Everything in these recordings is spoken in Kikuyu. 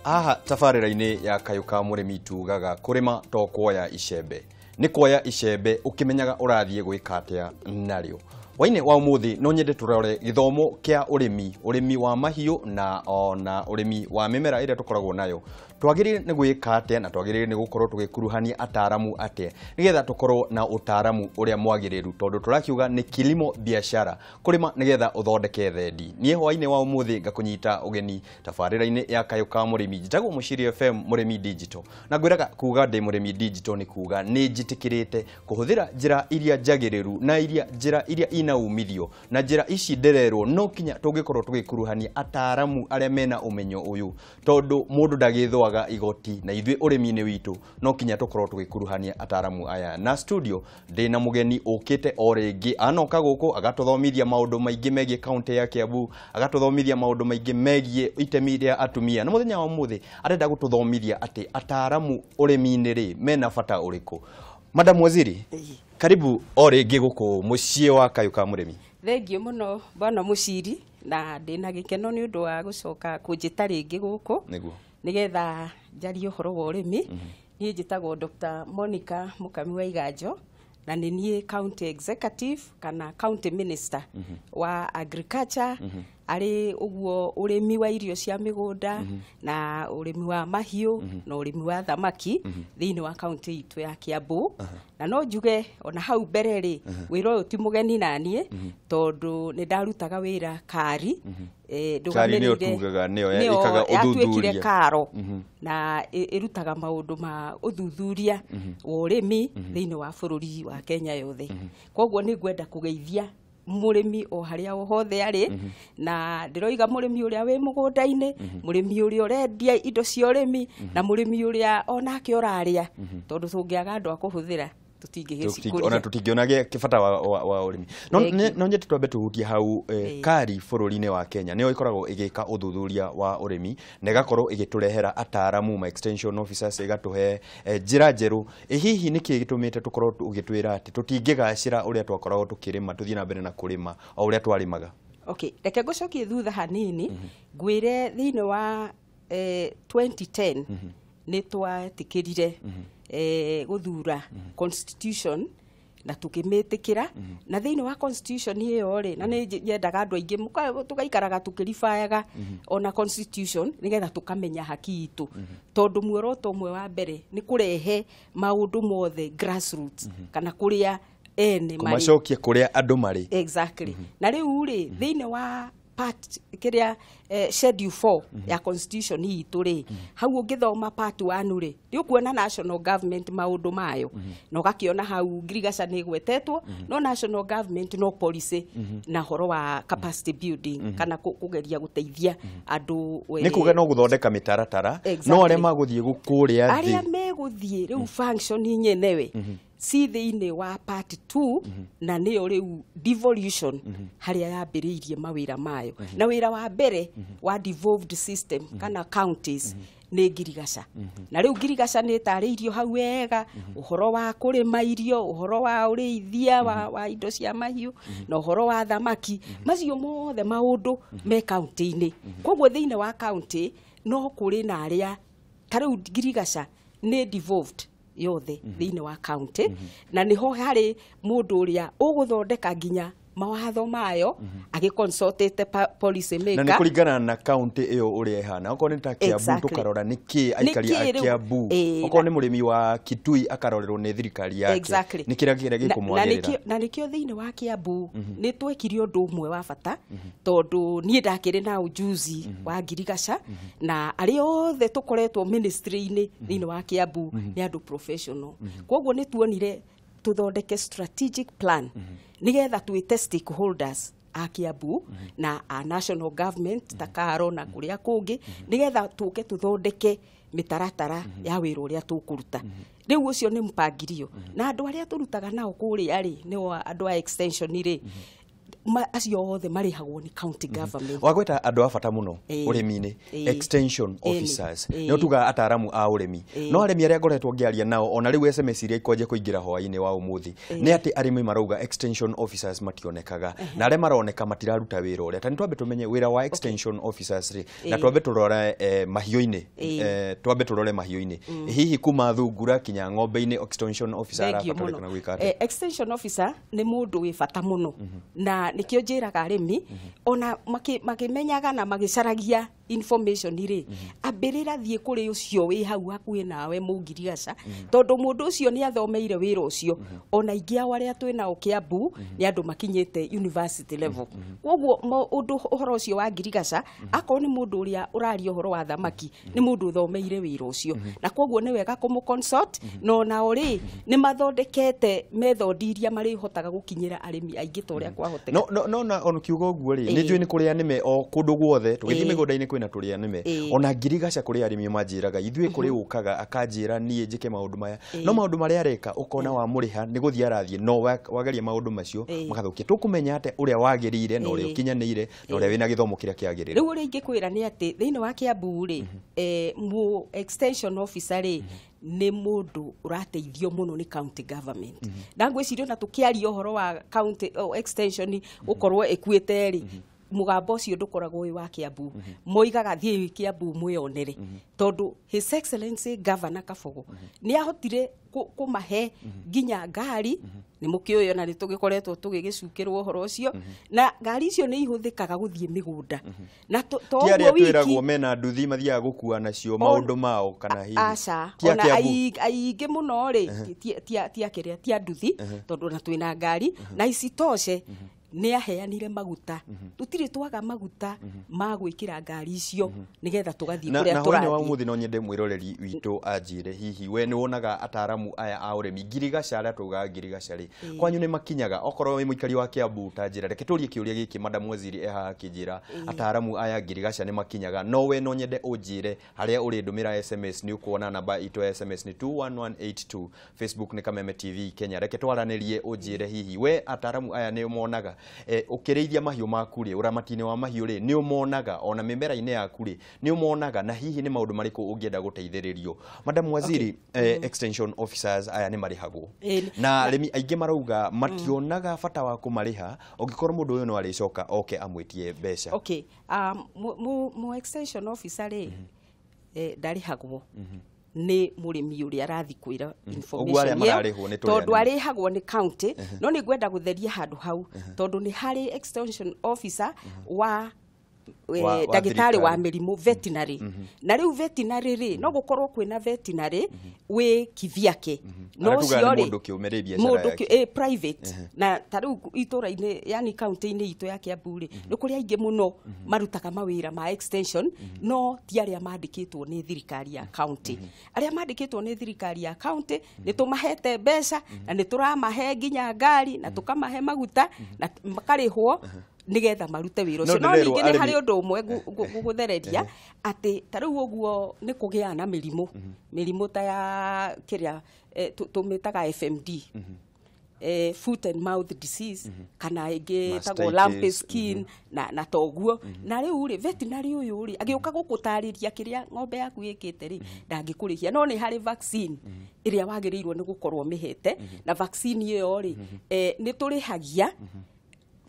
Haha tabarĩra-inĩ ya Kayũ ka Mũrĩmi tugaga kũrĩma to kuoya icembe, nĩ kuoya icembe ũkĩmenyaga ũrathiĩ gwĩka atĩa narĩo. Hwainĩ wa ũmũthĩ no nyende tũrore gĩthomo kĩa ũrĩmi, ũrĩmi wa mahiũ na ona ũrĩmi wa mĩmera ĩrĩa tũkoragwo nayo. Twagĩrĩire nĩ gwĩka atĩa na twagĩrĩire nĩ gũkorwo tũgĩkuruhania ataramu atĩa nĩgetha tũkorwo na ũtaramu ũrĩa mwagĩrĩru, tondũ tũrakiuga nĩ kilimo biashara, kũrĩma nĩgetha ũthondeke thendi. Niĩ hwainĩ wa ũmũthĩ ngakũnyita ũgeni tabarĩra-inĩ ya Kayũ ka Mũrĩmi. Njĩtagwo Mũciri FM Mũrĩmi Digital, na ngwĩraga kuga ndĩ Mũrĩmi Digital nĩ kuga nĩ njĩtĩkĩrĩte kũhũthĩra njĩra iria njagĩrĩru na iria njĩra iria ina umithio, na njĩra ici ndĩrerwo no kinya tũngĩkorwo tũgĩkuruhania ataramu arĩa mena ũmenyo ũyũ, tondũ mũndũ ndagĩthũaga igoti, na ithuĩ ũrĩmi-inĩ witũ no kinya tũkorwo tũgĩkuruhania ataramu aya. Na studio ndĩna mũgeni ũkĩte o rĩngĩ, anoka gũkũ agatũthomithia maũndũ maingĩ megiĩ kaunti ya Kiambu, agatũthomithia maũndũ maingĩ megiĩ itemi rĩa atumia, na mũthenya wa ũmũthĩ arenda gũtũthomithia atĩ ataramu ũrĩmi-inĩ rĩ mena bata ũrĩkũ. Madam Waziri, karibu o rĩngĩ gũkũ mũciĩ wa Kayũ ka Mũrĩmi. Thengiũ mũno bwana Mũciri, na ndĩna gĩkeno nĩ ũndũ wa gũcoka kũnjĩta rĩngĩ gũkũ nĩguo nĩgetha njarie ũhoro wa ũrĩmi. Niĩ njĩtagwo Dr. Monica Mũkami wa Iganjo, na nĩ niĩ county executive kana county minister wa agriculture, arĩ ũguo ũrĩmi wa irio cia mĩgũnda na ũrĩmi wa mahiũ na ũrĩmi wa thamaki thĩinĩ wa kaunti itũ ya Kiambu. Na no njuge ona hau mbere rĩ, wĩra ũyũ ti mũgeni naniĩ, tondũ nĩ ndarutaga wĩra KARI. KARI nĩyo tugaga nĩyo ĩkaga yatuĩkire ũthuthuria. KALRO, na ĩrutaga maũndũ ma ũthuthuria wa ũrĩmi thĩinĩ wa bũrũri wa Kenya yothe. Koguo nĩ ngwenda kũgeithia mũrĩmi o harĩa o hothe arĩ, na ndĩroiga mũrĩmi ũrĩa wĩ mũgũnda-inĩ, mũrĩmi ũrĩa ũrendia indo cia ũrĩmi, na mũrĩmi ũrĩa onake ũrarĩa, tondũ tũngĩaga andũ a kũhũthĩra tũtingĩgĩcikũria. Ona tũtingĩona kĩbata wa ũrĩmi. No Thengiũ. no nyende twambe tũhutie hau KARI bũrũri-inĩ wa Kenya nĩyo ĩkoragwo ĩgĩka ũthuthuria wa ũrĩmi na ĩgakorwo ĩgĩtũrehera ataramu ma extension officers, ĩgatũhe njĩra njerũ. Ĩ hihi nĩkĩ gĩtũmĩte tũkorwo ũgĩtwĩra atĩ tũtingĩgacĩra ũrĩa twakoragwo tũkĩrĩma, tũthiĩ na mbere na kũrĩma o ũrĩa twarĩmaga? Okay, reke ngũcokie thutha hanini, ngwĩre thĩinĩ wa 2010 nĩ twetĩkĩrire gũthura constitution na tũkĩmĩtĩkĩra, na thĩinĩ wa constitution ĩyo rĩ, na nĩ nyendaga andũ aingĩ tũgaikaraga tũkĩribayaga ona constitution nĩgetha tũkamenya haki itũ, tondũ muoroto ũmwe wa mbere nĩ kũrehe maũndũ mothe grassroots kana kũrĩa ene marĩ. Kũmacokia kũrĩa andũ marĩ. Exactly. Na rĩu rĩ, thĩinĩ wa part kĩrĩa schedule 4 ya constitution itũ rĩ, hau ũngĩthoma part 1 rĩ, nĩ ũkuona national government maũndũ mayo, na ũgakĩona hau ngirigaca nĩ ĩgwetetwo, no national government no policy na horo wa capacity building kana kũgeria gũteithia andũ. Nĩ kuga no gũthondeka mĩtaratara, Exactly. no arĩa magũthiĩ kũrĩa arĩa thĩ megũthiĩ rĩu function nyenewe ci thĩinĩ wa part 2, na nĩyo rĩu devolution harĩa yambĩrĩirie mawĩra mayo, na wĩra wa mbere wa devolved system kana counties nĩ ngirigaca. Na rĩu ngirigaca nĩ ĩtarĩirio hau wega ũhoro wa kũrĩma irio, ũhoro wa ũrĩithia wa indo cia mahiũ na ũhoro wa thamaki, macio mothe maũndũ me kaunti-inĩ. Koguo thĩinĩ wa kaunti no kũrĩ na arĩa ta rĩu ngirigaca nĩ devolved yothe thĩinĩ wa county, na nĩho harĩ mũndũ ũrĩa ũgũthondeka nginya mawatho mayo agĩconsultĩte policy Na nĩ maker. kũringana na kaunti ĩyo ũrĩa ĩhana, okorwo nĩ ta Kiambu Exactly. tũkarora nĩ kĩ aikari Nĩ a kĩ rĩu? Kiambu, okorwo nĩ mũrĩmi wa Kitui akarorerwo nĩ thirikari yake nĩ kĩrĩa kĩrĩa gĩkũmwagĩrĩra. Na nĩkĩo thĩinĩ wa Kiambu nĩ twekire ũndũ ũmwe wa bata, tondũ niĩ ndakĩrĩ na ujuzi wa ngirigaca, na arĩa othe tũkoretwo ministry-inĩ thĩinĩ wa Kiambu nĩ andũ professional. Koguo nĩ tuonire tũthondeke strategic plan nĩgetha twĩte stakeholders a Kiambu na a national government ta KALRO na kũrĩa kũngĩ, nĩgetha tũke tũthondeke mĩtaratara ya wĩra ũrĩa tũkũruta. Rĩu ũcio nĩ mpangilio, na andũ arĩa tũrutaga nao kũrĩa rĩ, nĩo andũ a extension rĩ. Acio othe marĩhagwo nĩ county government. Wagweta andũ a bata mũno ũrĩmi-inĩ, extension officers, nĩo tugaga ataaramu a ũrĩmi. No arĩmi arĩa ngoretwo ngĩaria nao, ona rĩu SMS iria ikwanjia kũingĩra hwaĩ-inĩ wa ũmũthĩ, nĩ atĩ arĩmi marauga extension officers mationekaga, na arĩa maroneka matiraruta wĩra ũrĩa. Ta nĩ twambe tũmenye wĩra wa extension officers rĩ, na twambe tũrore mahiũ-inĩ, twambe tũrore mahiũ-inĩ, hihi kuma thungura kinya ng'ombe-inĩ, extension officer arabatarĩkana gwĩka atĩa? Extension officer nĩ mũndũ wĩ bata mũno, na nĩkĩo njĩraga arĩmi ona makĩmenyaga na magĩcaragia information rĩ, ambĩrĩra thiĩ kũrĩ ũcio wĩ hau hakuhĩ nawe mũngirigaca, tondũ mũndũ ũcio nĩ athomeire wĩra ũcio. Ona aingĩ ao arĩa twĩ nao Kiambu nĩ andũ makinyĩte university level. Koguo ũndũ ũhoro ũcio wa ngirigaca, akorwo nĩ mũndũ ũrĩa ũraria ũhoro wa thamaki, nĩ mũndũ ũthomeire wĩra ũcio, na koguo nĩ wega kũmũ consult. Na onao rĩ, nĩ mathondekete method iria marĩhotaga gũkinyĩra arĩmi aingĩ ta ũrĩa kwahoteka. No na ona kiugo ũguo rĩ, nĩ njũĩ nĩ kũrĩa nĩme o kũndũ guothe tũgĩthiĩ mĩgũnda-inĩ kwĩna tũrĩa nĩme, ona ngirigaca kũrĩ arĩmi manjĩraga ithuĩ kũrĩ ũkaga akanjĩra niĩ njĩke maũndũ maya, no maũndũ marĩa areka ũkona wamũrĩha nĩ gũthiĩ arathiĩ, no wageria maũndũ macio magathũkia. Tũkũmenya atĩa ũrĩa wagĩrĩire na ũrĩa ũkinyanĩire na ũrĩa wĩna gĩthomo kĩrĩa kĩagĩrĩire? Rĩu ũrĩa ingĩkwĩra nĩ atĩ thĩinĩ wa Kiambu rĩ, mũ extension officer rĩ, nĩ mũndũ ũrateithio mũno nĩ county government. Na ngwĩciria ona tũkĩaria ũhoro wa county extension gũkorwo ĩkuĩte rĩ, mũgambo ũcio ndũkoragwo wĩ wa Kiambu. Moigaga thiĩi Kiambu mwĩonere, tondũ His Excellency Governor Kabogo nĩ ahotire kũmahe nginya ngari. Nĩ mũkĩũĩ ona nĩ tũgĩkoretwo tũgĩgĩcukĩrwo ũhoro ũcio, na ngari icio nĩ ihũthĩkaga gũthiĩ mĩgũnda. Na to Ti arĩa ũguo wiki twĩragwo mena nduthi mathiaga gũkua nacio maũndũ mao kana hihi? Aca, Ti a ona Kiambu? Aingĩ mũno rĩ, ti a kĩrĩa, ti a nduthi, tondũ ona twĩna ngari. Na isitoshe nĩ aheanire maguta, tũtirĩ twaga maguta ma gwĩkĩra ngari icio nĩgetha tũgathiĩ kũrĩa Na hwaĩ-inĩ wa tũrathiĩ. ũmũthĩ no nyende mwĩroreri witũ anjĩre, hihi we nĩ wonaga ataaramu aya a ũrĩmi ngirigaca, arĩa tugaga ngirigaca rĩ, kwanyu nĩ makinyaga? Okorwo wĩ mũikari wa Kiambu, ta njĩra, reke tũrie kĩũria gĩkĩ, Madam Waziri e haha akĩnjĩra ataaramu aya ngirigaca nĩ makinyaga, no we no nyende ũnjĩre harĩa ũrĩ. Ndũmĩra SMS, nĩ ũkuona namba itũ ya SMS nĩ 21182, Facebook nĩ Kameme TV Kenya. Reke twaranĩrie, ũnjĩre hihi we ataaramu aya nĩ monaga, ũkĩrĩithia mahiũ maku rĩ, ũramati-inĩ wa mahiũ rĩ, nĩ ũmonaga, ona mĩmera-inĩ yaku rĩ, nĩ ũmonaga, na hihi nĩ maũndũ marĩkũ ũngĩenda gũteithĩrĩrio? Madam Waziri, extension officers aya nĩ marĩhagwo, na arĩmi aingĩ marauga mationaga bata wa kũmarĩha ũngĩkorwo mũndũ ũyũ no arĩcoka oke amwĩtie mbeca. Okay, mu extension officer rĩ, ndarĩhagwo nĩ mũrĩmi ũrĩa arathiĩ kwĩra Ũguo information arĩa ĩyo, mararĩhwo nĩ tũrĩa tondũ nĩme. arĩhagwo nĩ county. No nĩ ngwenda gũtheria handũ hau, tondũ nĩ harĩ extension officer wa Wa ndagĩtarĩ wa thirikari. mĩrimũ, veterinary. Na rĩu veterinary rĩ, no gũkorwo kwĩna veterinary wĩ kivyake, no Arĩa tugaga ũcio nĩ rĩ, mũndũ kĩũmbe rĩ, biacara mũndũ yake. Private. Na ta rĩu itũra-inĩ, yani kaunti-inĩ itũ ya Kiambu rĩ, nĩ kũrĩ aingĩ mũno marutaga mawĩra ma extension, no ti arĩa mandĩkĩtwo nĩ thirikari ya county. Arĩa mandĩkĩtwo nĩ thirikari ya county nĩ tũmahete mbeca, na nĩ tũramahe nginya ngari na tũkamahe maguta na makarĩhwo nĩgetha marute wĩra No ũcio. No ndĩrerwo ningĩ nĩ arĩmi- harĩ ũndũ ũmwe ngũthereria atĩ ta rĩu ũguo nĩ kũgĩaga na mĩrimũ ta ya kĩrĩa tũmĩtaga FMD, foot and mouth disease, kana ĩngĩ ĩtagwo lumpy Mastitis, skin na toguo. Na rĩu rĩ, veterinary ũyũ rĩ, agĩũka gũkũtarĩria kĩrĩa ng'ombe yaku ĩkĩte rĩ, ndangĩkũrĩhia. No nĩ harĩ vaccine ĩrĩa wagĩrĩirwo nĩ gũkorwo mĩhete, na vaccine ĩyo rĩ, nĩ tũrĩhagia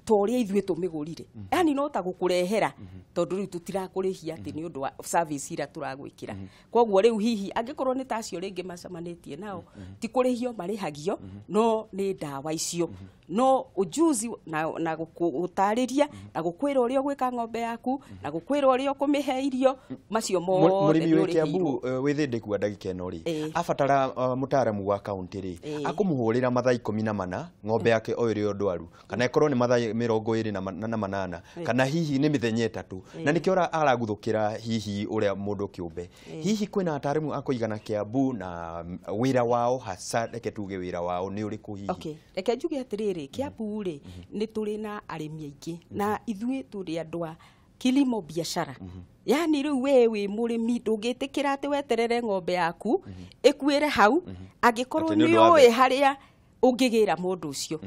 ta ũrĩa ithuĩ tũmĩgũrire, yani no ta gũkũrehera, tondũ rĩu tũtirakũrĩhia atĩ nĩ ũndũ wa service iria tũragwĩkĩra. Koguo rĩu hihi angĩkorwo nĩ ta acio rĩngĩ macemanĩtie nao, ti kũrĩhio marĩhagio, no nĩ ndawa icio, no ujuzi na gũtarĩria na gũkwĩra ũrĩa ũgwĩka ng'ombe yaku na gũkwĩra ũrĩa ũkũmĩhe irio, macio mothe Mũrĩmi nĩ wĩ Kiambu ũrĩhĩirwo. wĩ thĩndĩku ndagĩka ĩno rĩ, abatara mũtaaramu wa kaunti rĩ, akũmũhũrĩra mathaa 14 ng'ombe yake o ĩrĩ o ndwaru, kana ĩkorwo nĩ mathaa 28, kana hihi nĩ mĩthenya 3, na nĩkĩo araguthũkĩra hihi ũrĩa mũndũ kĩũmbe. Hihi kwĩna ataaramu a kũigana Kiambu, na wĩra wao hasa, reke tuge wĩra wao nĩ ũrĩkũ hihi? Okay, reke njuge atĩrĩrĩ, Kiambu rĩ, nĩ tũrĩ na arĩmi aingĩ, na ithuĩ tũrĩ andũ a kilimo biashara. Yani rĩu we wĩ mũrĩmi ndũngĩtĩkĩra atĩ weterere ng'ombe yaku ĩkuĩre hau angĩkorwo Atĩ nĩ nĩ ũndũ wa ũĩ harĩa ũngĩgĩra mũndũ ũcio.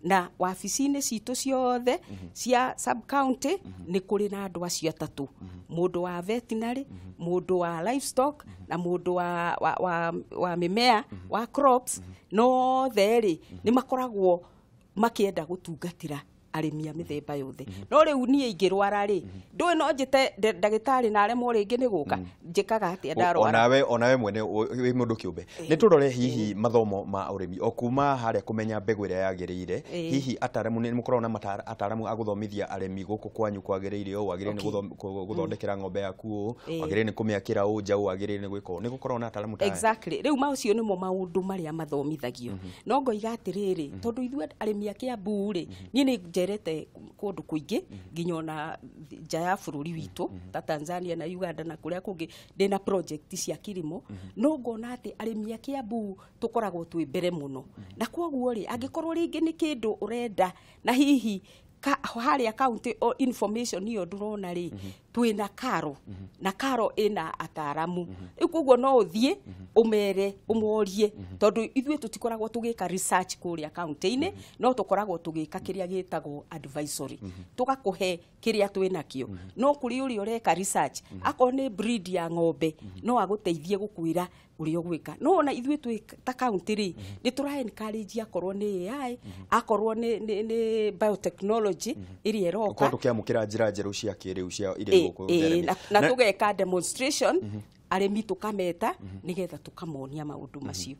Na wabici-inĩ citũ ciothe cia sub county nĩ kũrĩ na andũ acio atatũ, mũndũ wa veterinary, mũndũ wa livestock na mũndũ wa mĩmea, wa crops. Nothe rĩ nĩ makoragwo makĩenda gũtungatĩra arĩmi a mĩthemba yothe. No rĩu niĩ ingĩrwara rĩ, ndũĩ no njĩte ndagĩtarĩ na aremwo rĩngĩ nĩ gũka, njĩkaga atĩa ndarwara? Onawe mwene wĩ mũndũ kĩũmbe, nĩ tũrore hihi mathomo ma ũrĩmi o kuma harĩa kũmenya mbegũ ĩrĩa yagĩrĩire. Hihi ataramu nĩ mũkoragwo na ataramu a gũthomithia arĩmi gũkũ kwanyu kwagĩrĩire ũũ, wagĩrĩire nĩ gũthondekera ng'ombe yaku ũũ, wagĩrĩire nĩ kũmĩakĩra ũũ njaũ, wagĩrĩire nĩ gwĩka ũũ? Nĩ gũkoragwo na ataramu ta aya? Exactly, rĩu macio nĩmo maũndũ marĩa mathomithagio. No ngoiga atĩrĩrĩ, tondũ ithuĩ arĩmi a Kiambu rĩ, niĩ nĩ njerete kũndũ kũingĩ nginya ona nja ya bũrũri witũ ta Tanzania na Uganda na kũrĩa kũngĩ ndĩna project cia kilimo, no ngona atĩ arĩmi a Kiambu tũkoragwo twĩ mbere mũno. Na kwoguo rĩ, angĩkorwo rĩngĩ nĩ kĩndũ ũrenda na hihi harĩa county information iyo ndũrona rĩ, twĩna karo na karo ĩna ataramu. Rĩu koguo no ũthiĩ ũmere ũmorie, tondũ ithuĩ tũtikoragwo tũgĩka research kũrĩa county-inĩ, no tũkoragwo tũgĩka kĩrĩa gĩtagwo advisory, tũgakũhe kĩrĩa twĩnakĩo. No kũrĩ ũrĩa ũreka research, akorwo nĩ breed ya ng'ombe, no agũteithie gũkwĩra ũrĩa ũgwĩka. No ona ithuĩ twĩ ta county rĩ, nĩ tũra encourage akorwo nĩ AI, akorwo nĩ biotechnology ĩrĩa ĩroka, gũkorwo tũkĩamũkĩra njĩra njerũ cia kĩrĩu cia iria gũkũ, na tũgeka demonstration arĩmi tũkameta nĩgetha tũkamonia maũndũ macio.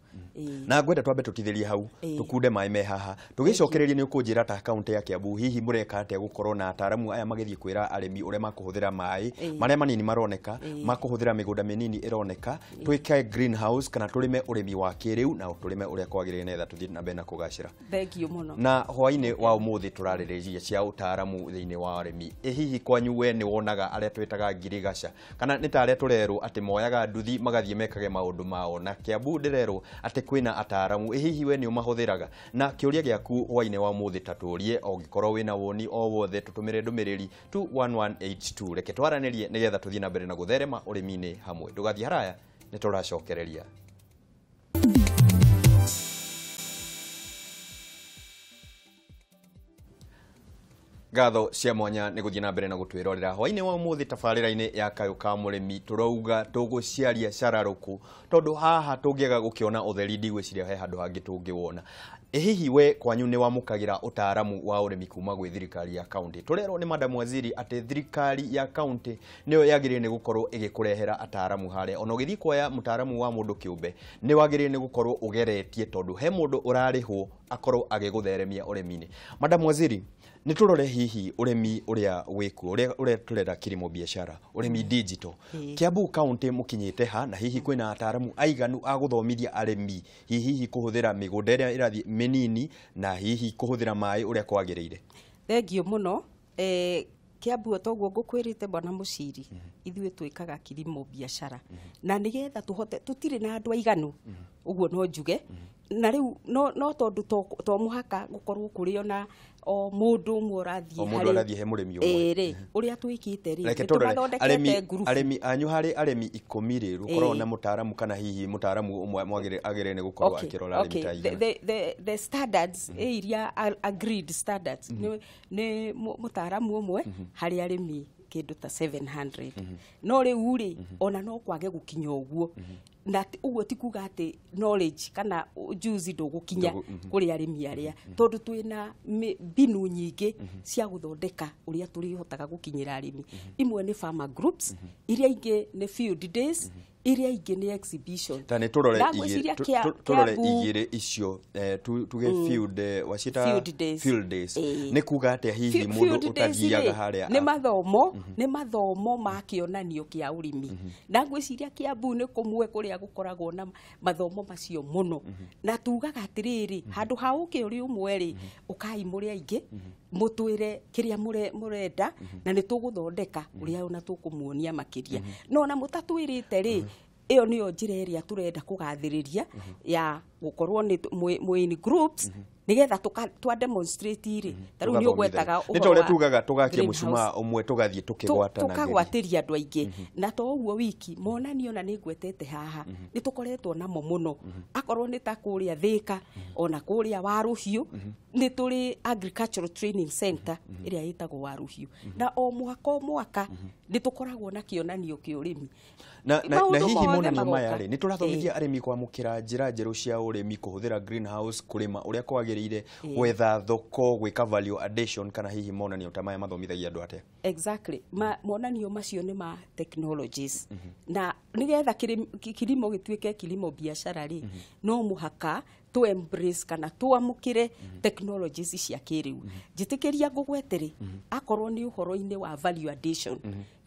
Na ngwenda twambe tũtithĩrie hau, tũkunde maĩ me haha, tũgĩcokereria nĩ ũkũnjĩra ta kaunti ya Kiambu hihi mũreka atĩa gũkorwo na ataramu aya magĩthiĩ kwĩra arĩmi ũrĩa makũhũthĩra maĩ marĩa manini maroneka, makũhũthĩra mĩgũnda mĩnini ĩroneka, twĩke greenhouse kana tũrĩme ũrĩmi wa kĩrĩu na tũrĩme ũrĩa kwagĩrĩire nĩgetha tũthiĩ na mbere na kũgacĩra. Thank you mũno. Na hwainĩ wa ũmũthĩ tũrarĩrĩria cia ũtaaramu thĩinĩ wa ũrĩmi. Ĩ hihi kwanyu we nĩ wonaga arĩa twĩtaga ngirigaca kana nĩ ta arĩa tũrerwo atĩ moyaga nduthi magathiĩ mekage maũndũ mao? Na Kiambu ndĩrerwo atĩ kwĩna ataramu, ĩ hihi we nĩ ũmahũthĩraga? Na kĩũria gĩaku hwainĩ wa ũmũthĩ tatũrie, ũngĩkorwo wĩna woni o wothe tũtũmĩre ndũmĩrĩri 21182, reke twaranĩrie nĩgetha tũthiĩ na mbere na gũtherema ũrĩmi-inĩ hamwe. Ndũgathiĩ haraya, nĩ tũracokereria. Ngatho cia mwanya nĩ gũthiĩ na mbere na gũtwĩrorera hwainĩ wa ũmũthĩ tabarĩra-inĩ ya Kayũ ka Mũrĩmi. Tũrauga tũgũciaria cararũkũ tondũ haha tũngĩaga gũkĩona ũtheri ndigwĩciria he handũ hangĩ tũngĩwona. Ĩ hihi we kwanyu nĩ wamũkagĩra ũtaaramu wa ũrĩmi kuma gwĩ thirikari ya kaunti? Tũrerwo nĩ Madam Waziri atĩ thirikari ya kaunti nĩyo yagĩrĩire nĩ gũkorwo ĩgĩkũrehera ataramu harĩa. Ona ũgĩthiĩ kuoya mũtaaramu wa mũndũ kĩũmbe nĩ wagĩrĩire nĩ gũkorwo ũgeretie, tondũ he mũndũ ũrarĩhwo akorwo agĩgũtheremia ũrĩmi-inĩ. Madam Waziri, nĩ tũrore hihi ũrĩmi ũrĩa wĩkuo, ũrĩa tũrera kilimo biashara, ũrĩmi digital. Kiambu kaunti mũkinyĩte ha, na hihi kwĩna ataramu aiganu a gũthomithia arĩmi hihi kũhũthĩra mĩgũnda ĩrĩa ĩrathiĩ mĩnini na hihi kũhũthĩra maĩ ũrĩa kwagĩrĩire? Thengiũ mũno. Kiambu toguo ngũkwĩrĩte bwana Mũciri, ithuĩ twĩkaga kilimo biashara na nĩgetha tũhote, tũtirĩ na andũ aiganu ũguo no njuge. Na rĩu no tondũ to mũhaka gũkorwo kũrĩ ona o mũndũ ũmwe ũrathiĩ O mũndũ arathiĩ he mũrĩmi ũmwe. Rĩ, ũrĩa twĩkĩte rĩ, Reke nĩ tũrore tũmathondekete ngurubu. Arĩmi anyu harĩ arĩmi 10 rĩ, gũkorwo na mũtaaramu kana hihi mũtaaramu ũmwe agĩrĩire nĩ gũkorwo akĩrora arĩmi ta aigana? The standards, iria agreed standards, nĩ mũtaaramu ũmwe harĩ arĩmi kĩndũ ta 700. No rĩu rĩ, ona no kwage gũkinya ũguo. Na ũguo ti kuga atĩ knowledge kana ujuzi ndũgũkinya kũrĩ arĩmi arĩa, tondũ twĩna mbinu nyingĩ cia gũthondeka ũrĩa tũrĩhotaga gũkinyĩra arĩmi. Imwe nĩ farmer groups, iria ingĩ nĩ field days, iria ingĩ nĩ exhibition. Ta nĩ tũrore Na ngwĩciria tũrore Kiambu igĩrĩ icio, tuge field, wacita Field days. Field days. Nĩ kuga atĩa hihi mũndũ Field days ũtathiaga rĩ, harĩa nĩ mathomo, nĩ mathomo ma kĩonanio kĩa ũrĩmi. Na ngwĩciria Kiambu nĩ kũmwe kũrĩa gũkoragwo na mathomo macio mũno. Na tugaga atĩrĩrĩ, handũ ha ũke ũrĩ ũmwe rĩ, ũkai mũrĩ aingĩ, mũtwĩre kĩrĩa mũrenda, na nĩ tũgũthondeka ũrĩa ona tũkũmuonia makĩria. No ona mũtatwĩrĩte rĩ, ĩyo nĩyo njĩra ĩrĩa tũrenda kũgathĩrĩria ya Gũkorwo nĩ mwĩ in groups nigetha twa demonstrate rĩ, ta rĩu nĩ ũgwetaga nĩ ta ũrĩa tugaga tũgakia mũcumaa ũmwe tũgathiĩ tũkĩgwatanagĩria, tũkagwatĩria andũ aingĩ. Na to ũguo wiki, monanio na nĩ ngwetete haha nĩ tũkoretwo namo mũno, akorwo nĩ ta kũrĩa Thĩka ona kũrĩa Warũhiũ nĩ tũrĩ agricultural training center ĩrĩa ĩtagwo Warũhiũ, na o mwaka o mwaka nĩ tũkoragwo na kĩonanio kĩa ũrĩmi. Na hihi monanio maya rĩ, nĩ tũrathomithia arĩmi kwamũkĩra njĩra njerũ cia ũrĩmi, kũhũthĩra greenhouse, kũrĩma ũrĩa kwagĩrĩire, gwetha thoko, gwĩka value addition, kana hihi monanio ta maya mathomithagia andũ atĩa? Exactly. Monanio macio nĩ ma technologies, na nĩgetha kilimo gĩtuĩke kilimo biacara rĩ, no mũhaka tu embrace kana tuamũkĩre technologies cia kĩrĩu. Njĩtĩkĩria ngũgwetere, akorwo nĩ ũhoro-inĩ wa value addition,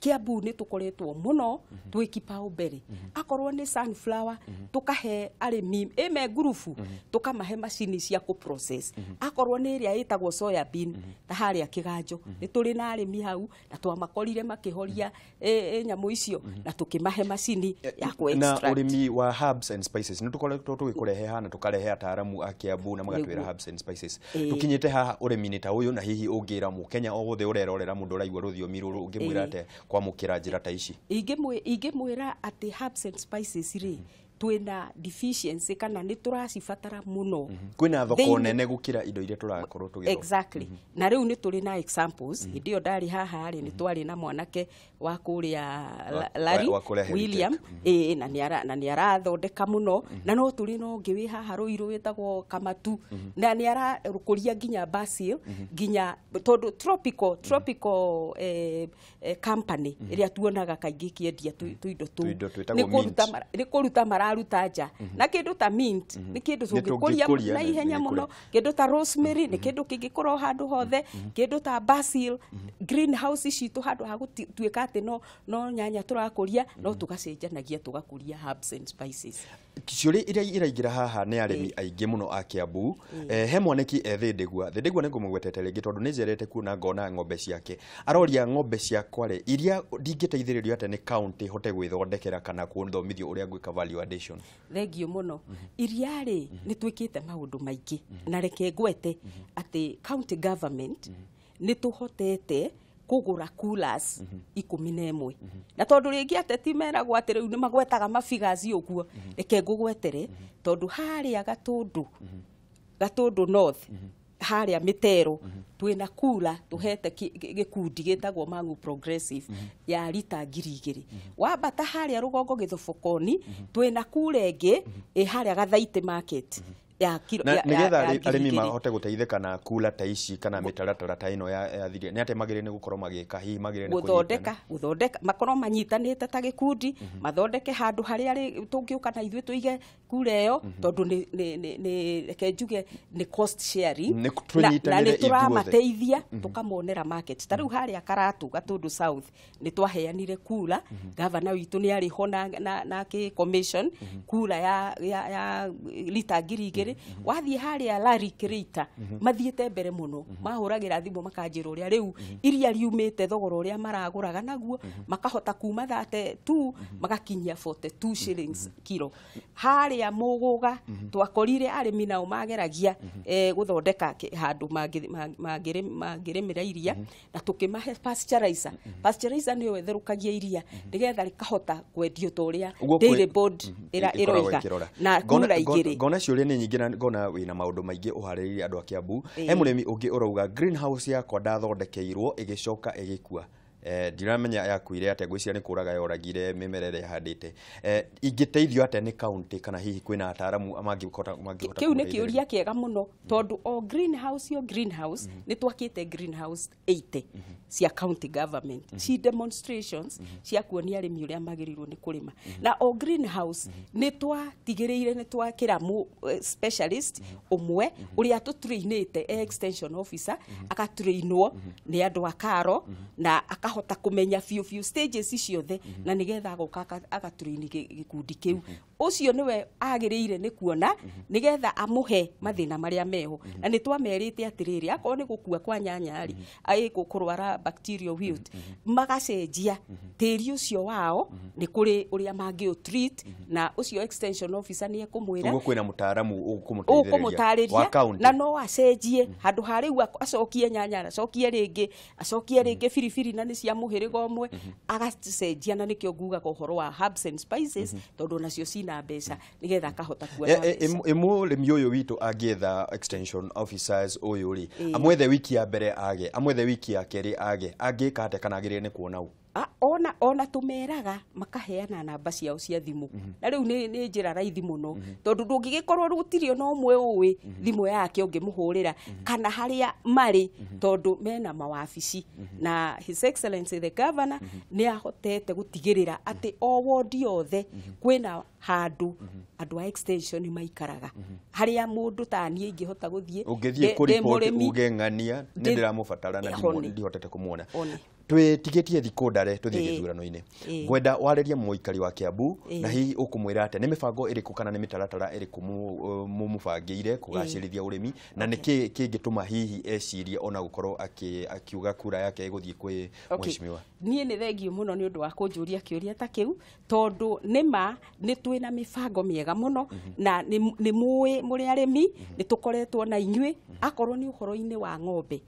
Kiambu nĩ tũkoretwo mũno twĩ kipao mbere. Akorwo nĩ sunflower, tũkahe arĩmi ĩme ngurubu, tũkamahe macini cia kũ process. Akorwo nĩ ĩrĩa ĩtagwo soya bean, ta harĩa Kĩganjo nĩ tũrĩ na arĩmi hau, na twamakorire makĩhoria nyamũ icio, na tũkĩmahe macini ya kũ extract. Na ũrĩmi wa herbs and spices nĩ tũkoretwo tũgĩkũrehe haha na tũkarehe ataaramu a Kiambu na magatwĩra herbs and spices. Tũkinyĩte haha ũrĩmi-inĩ ta ũyũ, na hihi ũngĩra mũkenya o wothe ũrerorera mũndũ ũraigua rũthiomi rũrũ, ũngĩmwĩra atĩa kwamũkĩra njĩra ta ici? Ingĩmwĩra atĩ herbs and spices rĩ, twĩna deficiency kana nĩ tũracibatara mũno. Kwĩna thoko nene gũkĩra indo iria tũrakorwo tũgĩthoma. Exactly. Na rĩu nĩ tũrĩ na examples. Hĩndĩ ĩyo ndarĩ haha rĩ, nĩ twarĩ na mwanake wa kũrĩa Larry William, na nĩ arathondeka mũno, na no tũrĩ na ũngĩ wĩ haha Rũirũ wĩtagwo Kamatu, na nĩ arakũria nginya basil, nginya tondũ tropical company ĩrĩa tuonaga kaingĩ ĩkĩendia tũindo tũu nĩ kũruta mararuta nja. Na kĩndũ ta mint nĩ kĩndũ tũngĩkũria na ihenya mũno, kĩndũ ta rosemary nĩ kĩndũ kĩngĩkũra o handũ hothe, kĩndũ ta basil, greenhouse citũ handũ ha gũtuĩka atĩ no nyanya tũrakũria, no tũgacenjanagia tũgakũria herbs and spices. Ciũria iria iraingĩra haha nĩ arĩmi aingĩ mũno a Kiambu. He mwaneki e Thĩndĩgua. Thĩndĩgua nĩ ngũmũgwetete rĩngĩ tondũ nĩ njerete kuona ngona ng'ombe ciake. Aroria ng'ombe ciakwa rĩ, iria ndingĩteithĩrĩrio atĩa nĩ county hote gwĩthondekera kana kũthomithio ũrĩa ngwĩka value addition? Thengiũ mũno. Iria rĩ, nĩ twĩkĩte maũndũ maingĩ, na reke ngwete atĩ county government nĩ tũhotete kũgũra coolers 11, na tondũ rĩngĩ ateti meragwo atĩ rĩu nĩ magwetaga mafigures ũguo, reke ngũgwetere tondũ harĩa Gatũndũ North, harĩa Mĩtero, twĩna kula tũhete gĩkundi gĩtagwo Mangu Progressive ya rita 2000. Wambata harĩa rũgongo Gĩthobokoni, twĩna kula ĩngĩ ĩ harĩa Gathaitĩ market ya kilo. Na nigetha arĩmi mahote gũteithĩka na kula ta ici kana mĩtaratara ta ĩno ya thiri, nĩ atĩa magĩrĩire nĩ gũkorwo magĩka? Hihi magĩrĩire nĩ gũthondeka makorwo manyitanĩte ta gĩkundi, mathondeke handũ harĩa tũngĩũka na ithuĩ tũige kura ĩyo, tondũ nĩ reke njuge nĩ cost sharing, na nĩ tũramateithia tũkamonera market. Ta rĩu harĩa Karatu Gatũndũ South nĩ twaheanire kura, gavana witũ nĩ arĩ ho na commission kura ya lita 2000. Wathiĩ harĩa Larry Creator mathiĩte mbere mũno, mahũragĩra thimũ makanjĩra ũrĩa rĩu iria riumĩte thogora ũrĩa maragũraga naguo, makahota kuma 32 magakinyia 42 shillings kilo. Harĩa Mũgũga twakorire arĩmi nao mageragia gũthondeka handũ mangĩrĩmĩra iria, na tũkĩmahe pasteurizer. Pasteurizer nĩyo ĩtherũkagia iria nĩgetha rĩkahota kwendio ta ũrĩa Dairy Board ĩroiga na kura igĩrĩ. Ngona ciũria nĩ nyingĩ na ngona wĩna maũndũ maingĩ ũharĩrĩirie andũ a Kiambu. He mũrĩmi ũngĩ ũrauga greenhouse yakwa ndathondekeirwo ĩgĩcoka ĩgĩkua. Ndiramenya yakuire atĩa, ngwĩciria nĩ kũraga yoragire mĩmera ĩrĩa ĩhandĩte. Ingĩteithio atĩa nĩ county kana hihi kwĩna ataaramu mangĩhota? Kĩu nĩ kĩũria kĩega mũno, tondũ o greenhouse yo greenhouse nĩ twakĩte greenhouse 80 cia county government, ci demonstrations cia kuonia arĩmi ũrĩa magĩrĩirwo nĩ kũrĩma. Na o greenhouse nĩ twatigĩrĩire nĩ twakĩra specialist ũmwe ũrĩa tũtrainĩte, extension officer, agatrainwo nĩ andũ a Karo na akahota Akahota kũmenya biũ biũ stages ciothe, na nĩgetha agoka agatrain gĩkundi kĩu. Ũcio nĩwe agĩrĩire nĩ kuona nĩgetha amũhe mathĩna marĩa meho. Na nĩ twamerĩte atĩrĩrĩ, akorwo nĩ gũkua kwa nyanya rĩ, kũrwara bacterial wilt, magacenjia tĩri ũcio wao, nĩ kũrĩ ũrĩa mangĩ treat, na ũcio extension officer nĩ ekũmwĩra. Ũguo kwĩna mũtaaramu ũkũmũteithĩrĩria na no acenjie handũ ha rĩu acokie nyanya, acokie rĩngĩ, acokie rĩngĩ biribiri, na nĩ cia mũhĩrĩga ũmwe, agacenjia. Na nĩkĩo ngugaga ũhoro wa herbs and spices, tondũ nacio cina mbeca, nĩgetha akahota kuona mbeca. Mũrĩmi ũyũ witũ angĩetha extension officers ũyũ rĩ, amwethe wiki ya mbere age, amwethe wiki ya kerĩ age, angĩka atĩa kana agĩrĩire nĩ kuona ũ? Ona tumeraga makaheana namba ciao cia thimũ. Na rĩu nĩ njĩra raithi mũno, tondũ ndũngĩgĩkorwo gũtirĩ ona ũmwe ũĩ thimũ yake ũngĩmũhũrĩra kana harĩa marĩ, tondũ mena mawabici. Na His Excellency the Governor nĩ ahotete gũtigĩrĩra atĩ o ward yothe kwĩna handũ andũ a extension maikaraga, harĩa mũndũ ta niĩ ingĩhota gũthiĩ. Ũngĩthiĩ kũ-report uge ng'ania nĩ ndĩramũbatara na ndihotete kũmuona. Twĩtigĩtie thikũ ndare tũthiĩ gĩthurano-inĩ, ngwenda warĩrie mũikari wa Kiambu, na hihi ũkũmwĩra atĩa, nĩ mĩbango ĩrĩkũ kana nĩ mĩtaratara ĩrĩkũ mũmũbangĩire kũgacĩrithia ũrĩmi, na nĩkĩ kĩngĩtũma hihi ecirie ona gũkorwo akiuga kura yake ĩgũthiĩ kwĩ mheshimiwa? Niĩ nĩ thengio mũno nĩ ũndũ wa kũnjũria kĩũria ta kĩu, tondũ nĩma nĩ twĩna mĩbango mĩega mũno, na nĩ mũĩ mũrĩ arĩmi nĩ tũkoretwo na inyuĩ. Akorwo nĩ ũhoro-inĩ wa ng'ombe,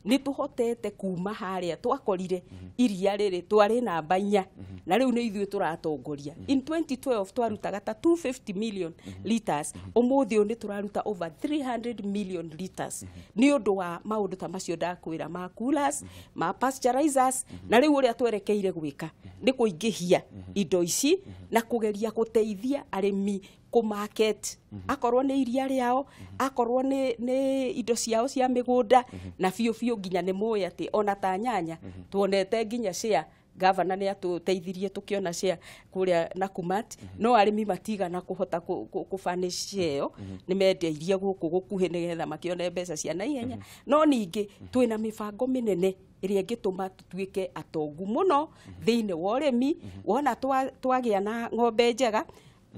nĩ tũhotete kuma harĩa twakorire iria rĩrĩ twarĩ namba 4, na rĩu nĩ ithuĩ tũratongoria. In 2012 twarutaga ta 250 million liters, ũmũthĩ ũyũ nĩ tũraruta over 300 million liters, nĩ ũndũ wa maũndũ ta macio ndakwĩra ma coolers, ma pasteurizers. Na rĩu ũrĩa twerekeire gwĩka nĩ kũingĩhia indo ici na kũgeria gũteithia arĩmi kũ-market, akorwo nĩ iria rĩao, akorwo nĩ indo ciao cia mĩgũnda. Na biũ biũ nginya nĩ mũĩ atĩ ona ta nyanya tuonete nginya share, gavana nĩ atũteithirie tũkĩona share kũrĩa Nakumatt, no arĩmi matigana kũhota kũ-furnish share ĩyo, nĩ mendeirie gũkũ gũkuhĩ nĩgetha makĩone mbeca cia naihenya. No ningĩ twĩna mĩbango mĩnene ĩrĩa ĩngĩtũma tũtuĩke atongu mũno thĩinĩ wa ũrĩmi. Wona twagĩa na ng'ombe njega,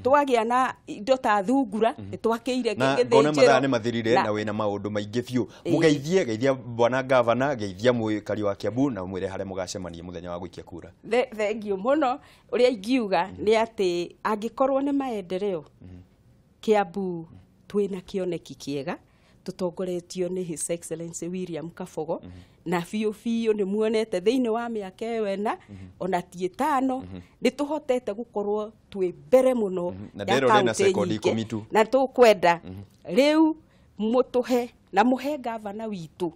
twagĩa na indo ta thungura, nĩ twakĩire Na ngona mathaa nĩ mathirire, na wĩna maũndũ maingĩ biũ. Mũgeithie, geithia bwana gavana, geithia mũikari wa Kiambu, na mwĩre harĩa mũgacemania mũthenya wa gũikia kura. Thengio mũno. Ũrĩa ingiuga nĩ atĩ angĩkorwo nĩ maendeleo Kiambu, twĩna kĩoneki kĩega tũtongoretio nĩ His Excellency William Kabogo, na biũ biũ nĩ muonete thĩinĩ wa mĩaka ĩyo 4, ona ti 5, nĩ tũhotete gũkorwo twĩ mbere mũno Na ya ndĩrona ĩna kaunti sekondi nyingĩ. 10 tu. Na tũkwenda rĩu mũtũhe na mũhe gavana witũ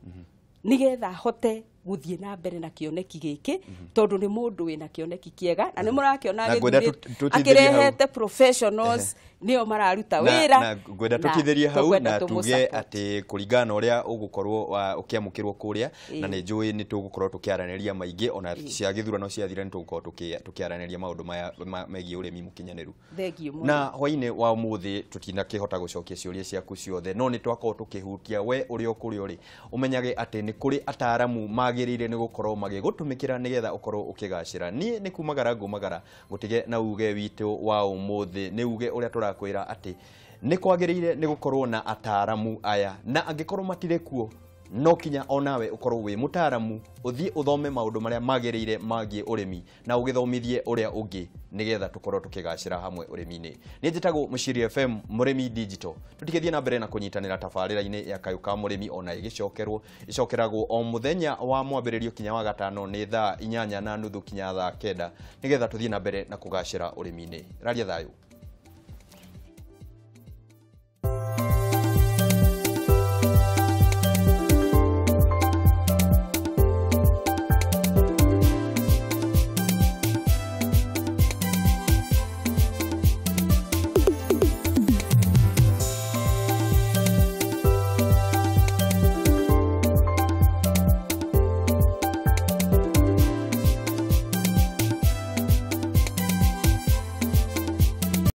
nĩgetha ahote gũthiĩ na mbere na kĩoneki gĩkĩ, tondũ nĩ mũndũ wĩna kĩoneki kĩega, na nĩ mũrakĩona Na ngwenda tũtithĩrie hau. akĩrehete professionals nĩo mararuta wĩra. Na ngwenda tũtithĩrie hau tũkwenda na tuge tũmũ-support. Atĩ kũringana na ũrĩa ũgũkorwo ũkĩamũkĩrwo kũrĩa, na nĩ njũĩ nĩ tũgũkorwo tũkĩaranĩria maingĩ, ona cia gĩthurano ciathira nĩ tũgũkorwo tũkĩaranĩria maũndũ maya megiĩ ũrĩmi mũkinyanĩru. Thengio mũno. Na hwainĩ wa ũmũthĩ tũtinakĩhota gũcokia ciũria ciaku ciothe, no nĩ twakorwo tũkĩhutia we ũrĩa ũkũrĩa ũrĩ ũmenyage atĩ nĩ kũrĩ ataaramu magĩrĩire nĩ gũkorwo magĩgũtũmĩkĩra nĩgetha ũkorwo ũkĩgacĩra. Niĩ nĩ kumagara ngumagara ngũtige na uge witũ wa ũmũthĩ, nĩ uge ũrĩa tũrakwĩra atĩ nĩ kwagĩrĩire nĩ gũkorwo na ataaramu aya, na angĩkorwo matirĩ kuo, no kinya onawe ũkorwo wĩ mũtaaramu, ũthiĩ ũthome maũndũ marĩa magĩrĩire magiĩ ũrĩmi na ũgĩthomithie ũrĩa ũngĩ nĩgetha tũkorwo tũkĩgacĩra hamwe ũrĩmi-inĩ. Niĩ njĩtagwo Mũciri FM Mũrĩmi Digital. Tũtigĩthiĩ na mbere na kũnyitanĩra tabarĩra-inĩ ya Kayũ ka Mũrĩmi, ona ĩgĩcokerwo ĩcokeragwo o mũthenya wa mwambĩrĩrio kinya wa gatano nĩ thaa 8:30 kinya thaa 9, nĩgetha tũthiĩ na mbere na kũgacĩra ũrĩmi-inĩ. Raria thayũ.